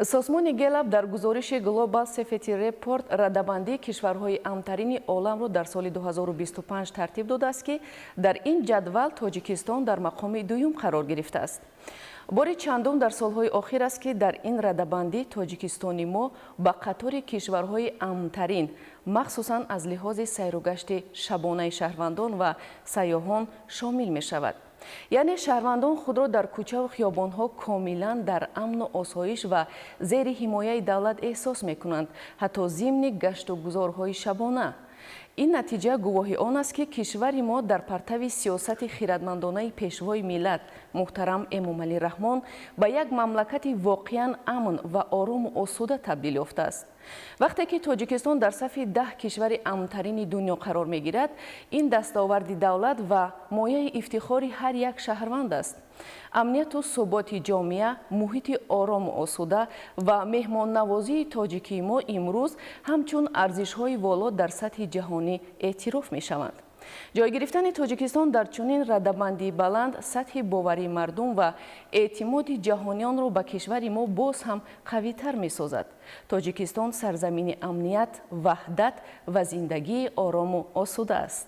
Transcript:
Созмони Гэллап дар гузориши Global Safety Report радабандии кишварҳои амнтарини оламро дар соли 2025 тартиб додааст, ки дар ин ҷадвал Тоҷикистон дар мақоми дуюм қарор гирифтааст. Бори чандум дар солҳои охир аст, ки дар ин радабандӣ Тоҷикистони мо ба қатори кишварҳои амнтарин, махсусан аз лиҳози сайругашти шабонаи шаҳрвандон ва сайёҳон, шомил мешавад. Яъне шаҳрвандон худро дар кӯчаву хиёбонҳо комилан дар амну осоиш ва зери ҳимояи давлат эҳсос мекунанд, ҳатто зимни гашту гузорҳои шабона. Ин натиҷа гувоҳи он аст, ки кишвари мо дар партави сиёсати хиратмандонаи Пешвои миллат муҳтарам Эмомалӣ Раҳмон ба як мамлакати воқеан амн ва орому осуда табдил ёфтааст. Вақте ки Тоҷикистон дар сафи 10 кишвари амнтарини дунё қарор мегирад, ин дастоварди давлат ва мояи ифтихори ҳар як шаҳрванд аст. Амнияту суботи ҷомеа, муҳити орому осуда ва меҳмоннавозии тоҷикии мо имрӯз ҳамчун арзишҳои воло дар сатҳи ҷаҳонӣ эътироф мешаванд. Ҷой гирифтани Тоҷикистон дар чунин радабандии баланд сатҳи боварии мардум ва эътимоди ҷаҳониёнро ба кишвари мо боз ҳам қавитар месозад. Тоҷикистон сарзамини амният, ваҳдат ва зиндагии орому осуда аст.